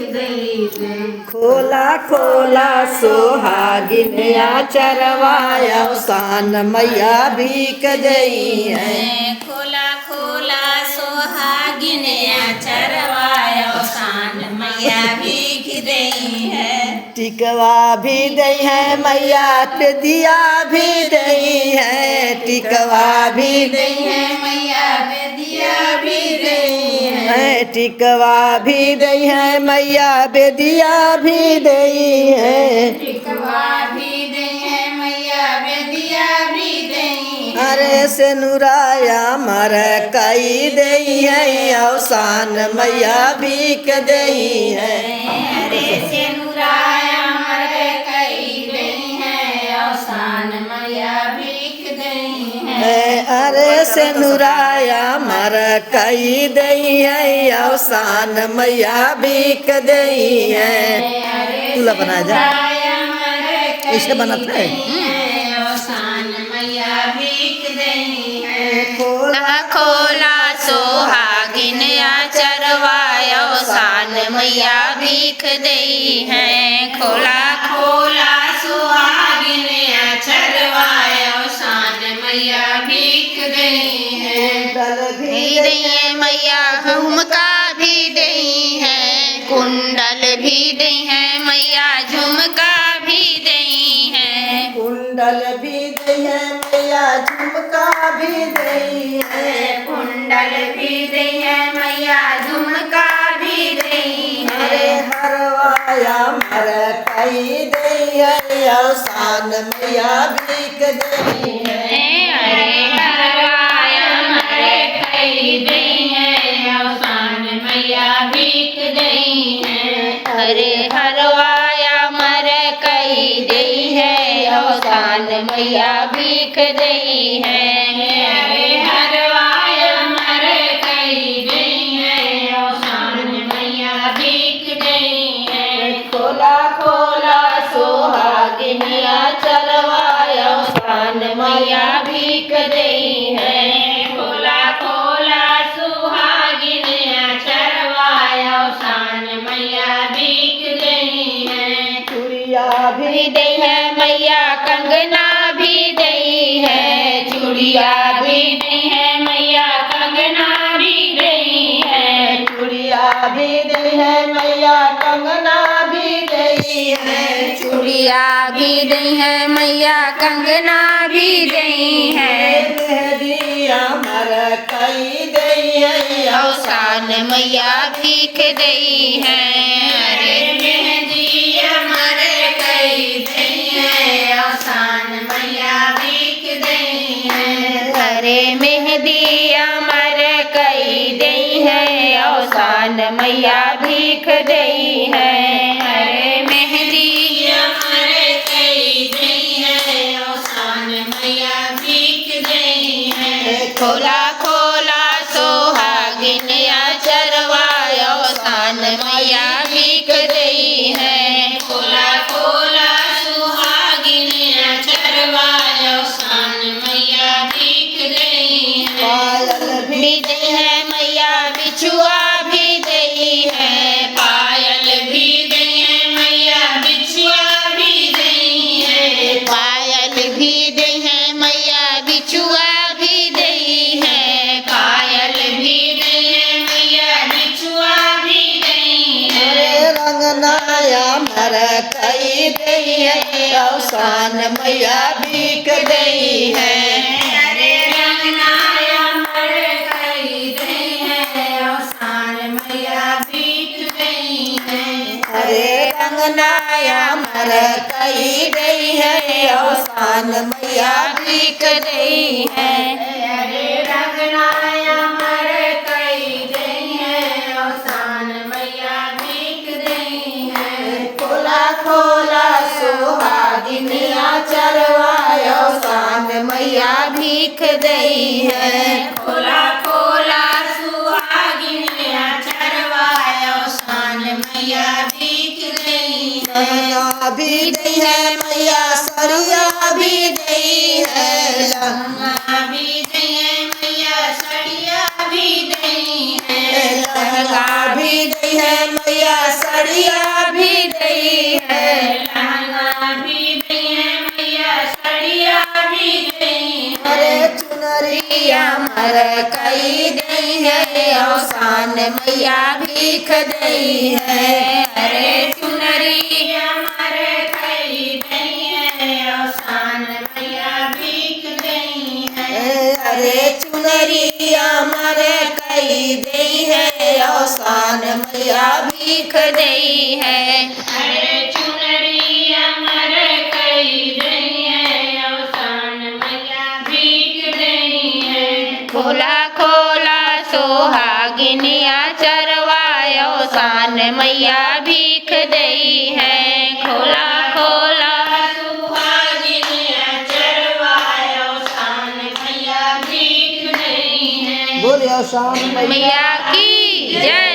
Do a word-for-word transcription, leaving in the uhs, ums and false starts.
भीख दई है। खोला खोला सोहागिन अचरवा, अवसान मैया भीख दई है। खोला खोला सोहागिन अचरवा, अवसान मैया भीख दई है। टिकवा भी दई है मैया बेदिया भी दई है, टिकवा भी दई है मैया बेदिया भी दई है। है, टिकवा भी दई है मैया बेदिया भी दई है। टिकवा भी दई है मैया बेदिया भी दई है। अरे सेनुरा अमर कई दई है, अवसान मैया भीख दई है। अरे सेनुरा अमर कई दई है, अवसान मैया भीख दई है। ए, अरे सेनुरा अमर कई दई है, अवसान मैया भीख दई है। अरे तू ला बना जा। सेनुरा अमर कई ऐसे बनत है। दई है, अवसान मैया भीख दई है। खोला खोला सोहागिन अचरवा, अवसान मैया भीख दई है। खोला खोला सोहागिन अचरवा, अवसान मैया भीख दई है। कुंडल भी दई है मैया, झुमका भी दई है। कुंडल भी दई है मैया, झुमका भी दई है। कुंडल भी दई है मैया, झुमका भी दई है। कुंडल भी दई है मैया, झुमका भी दई है। अरे हरवा अमर कई दई है, अवसान मैया भीख दई है। अरे हरवा अमर कई दई है, अवसान मैया भीख दई है। अरे हरवा अमर कई दई है, अवसान मैया भीख दई है। अरे हरवा अमर कई दई है, अवसान मैया भीख दई है। खोला खोला सोहागिन अचरवा, अवसान मैया भीख दई है। खोला खोला सोहागिन अचरवा, अवसान मैया भीख दई है। चूड़िया भी दई है मैया, कंगना भी दई है। चूड़िया भी दई है मैया, कंगना भी दई है। चूड़िया भी दई है मैया, कंगना भी दई है। चूड़िया भी दई है मैया, कंगना भी दई है। मेहंदी अमर कई दई है, अवसान मैया भीख दई है। अरे मेहंदी अमर कई दई है, अवसान मैया भीख दई है। अरे मेहंदी अमर कई दई है, अवसान मैया भीख दई है। अरे मेहंदी अमर कई दई है, अवसान मैया भीख दई है। खोला खोला सोहागिन अचरवा, अवसान मैया भीख दई है। खोला खोला सोहागिन अचरवा, अवसान मैया भीख दई है। पायल भी दई है मैया, बिछुआ भी दई है। पायल भी दई है मैया, बिछुआ भी दई है। पायल भी दई है मैया, बिछुआ भी दई है। पायल भी दई है मैया, बिछुआ भी दई है। अरे रंगना अमर कई दई है, अवसान मैया भीख दई है। अरे रंगना अमर कई दई है, अवसान मैया भीख दई है। अरे रंगना अमर कई दई है, अवसान मैया भीख दई है। अरे रंगना अमर कई दई है, अवसान मैया भीख दई है। खोला खोला सोहागिन अचरवा, अवसान मैया भीख दई है। खोला खोला सोहागिन अचरवा, अवसान मैया भीख दई है। गहना भी दई है मैया, सड़िया भी दई है। गहना भी दई है मैया, सड़िया भी दई है। लहंगा भी दई है मैया, सड़िया सड़िया भी दइहैं, लहंगा भी दइहैं मैया, सड़िया भी दइहैं। अरे चुनरिया मर कई दइहैं, अवसान मैया भीख दइहैं। अरे चुनरिया मर कई दइहैं, अवसान मैया भीख दइहैं। अरे चुनरिया मर कई दइहैं, अवसान मैया भीख दइहैं। अरे चुनरिया मर कई दइहैं, अवसान मैया भीख दइहैं। खोला खोला सुहागिनिया चरवा, अवसान मैया भीख दइहैं। खोला खोला सुहागिनिया चरवा, अवसान मैया भीख दइहैं। बोलिए अवसान मैया मैया की जय।